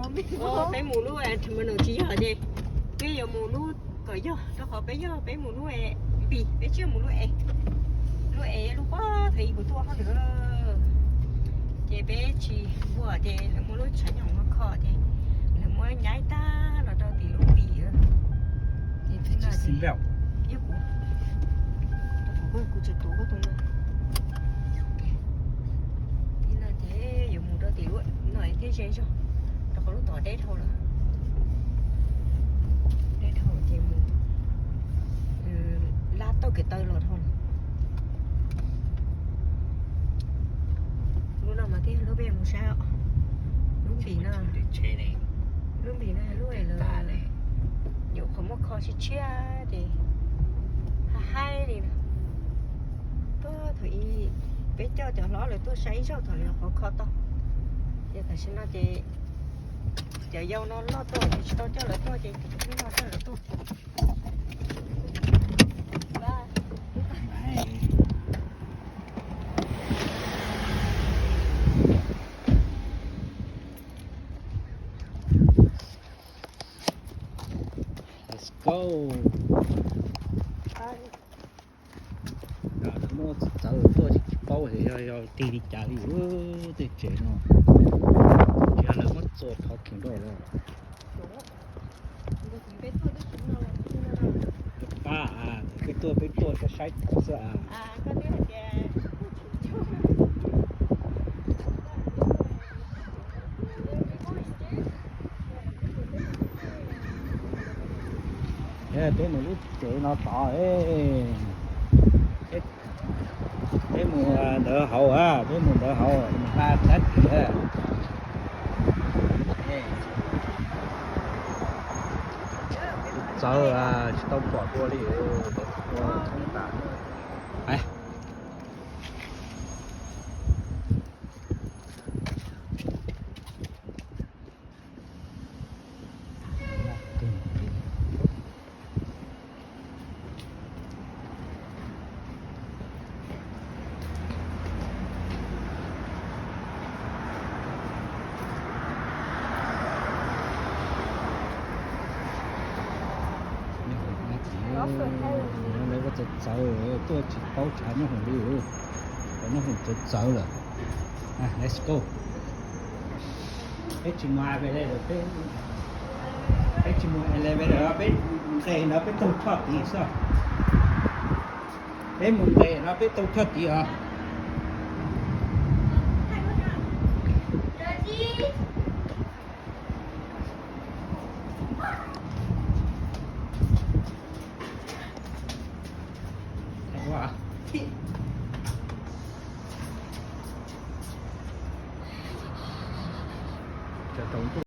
Peb mus lub terminal tsis yog ces peb yuav mus lub kom yog, rau qhov peb yog peb mus lub B, peb tsis mus lub E. Lub E lub pob thaum ub kuv tuaj hauj lwm, ces peb tsis ua ces lawv muab lub tshav nyoos no kho ces lawv muab nyaib tag los rau tim lub B. Kuv, kuv tseem tuav koj tus no. Li no ces yuav mus rau tim lub no thiaj ze zog, rau qhov lub tod deb dhau lawm. Deb dhau ces mus laj tauj kev taw los dhau lawm. Lub no mas thiaj lub peb mus saib os. Lub npis no, lub npis no lub lawv nyuam qhuav muab kho tshiab tshiab ces haib haib li no. Tuaj thaum ub peb coj cov hlob lawv tuaj saib ib zaug thaum lawv nyuam qhuav kho tau. Ces tam sim no ces cov yau no loj tuaj ces tsis tau coj lawv tuaj ces kuv tsis tau coj lawv tuaj. Let's go. Muab txawv tuaj tsis paub yog yog tig li cas li tej tsev no. Yog lawv muab txua thov khwm rau lawm. Pab, peb tuaj peb tuaj saib saib xwb a. Peb mus lub tsev no tod, peb mus ntawd hauv, peb mus ntawd hauv, mus nqa dab tsi. Txawv, tsis tau pom dua li. Lawv ua txawv txawv tuaj tsis paub tshav nyob hoom li, nyob hoom txawv txawv lawm. Let's go. Peb tsis mus elevator, peb tsis mus elevator, peb nqes no peb taug choj tid xwb. Peb mus nqes no peb taug choj tid os. Cov tau ntuj